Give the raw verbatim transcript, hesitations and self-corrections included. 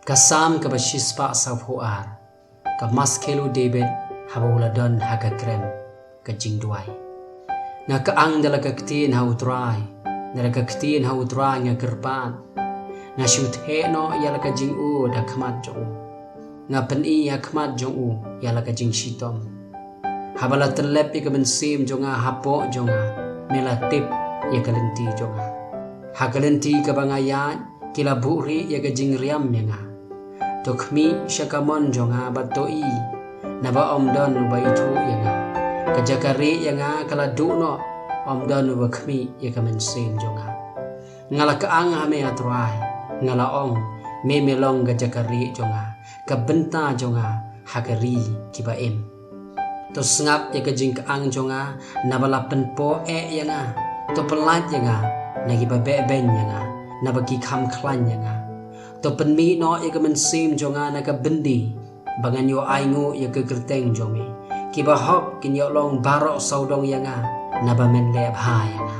Ka Salm kaba shispah saphew ar. Ka maskela u David haba u la don ha ka krem ka jingduwai. Nga kyang da la ka ktien ha U Trai, da la ka ktien ha U Trai nga kyrpad. Nga shu theh noh ïa la ka jingud ha khmat jong u. Nga pyni ha khmat jong u ïa la ka jingshitom. Haba la tyllep ïa ka mynsiem jong nga hapoh jong nga, me la tip ïa ka lynti jong nga. Ha ka lynti kaba nga ïaid, ki la buhrieh ïa ka jingriam ïa nga. To khmih sha ka mon jong nga bad to i, naba ym don uba ithuh ïa nga. Ka jaka rieh ïa nga ka la duh noh, ym don uba khmih ïa ka mynsiem jong nga. Nga la kyang ha me, A Trai, nga la ong, me me long ka jaka rieh jong nga, ka bynta jong nga ha ka ri kiba im. To sngap ïa ka jingkyang jong nga, naba la pynpoh eh ïa nga. To pyllait ïa nga na kiba behbeiñ ïa nga, naba ki kham khlaiñ ïa nga. To pynmih noh ïa ka mynsiem jong nga na ka byndi, ba ngan ïoh ainguh ïa ka kyrteng jong me. Kiba hok kin ïoh long baroh sawdong ïa nga, naba men leh bha ïa nga.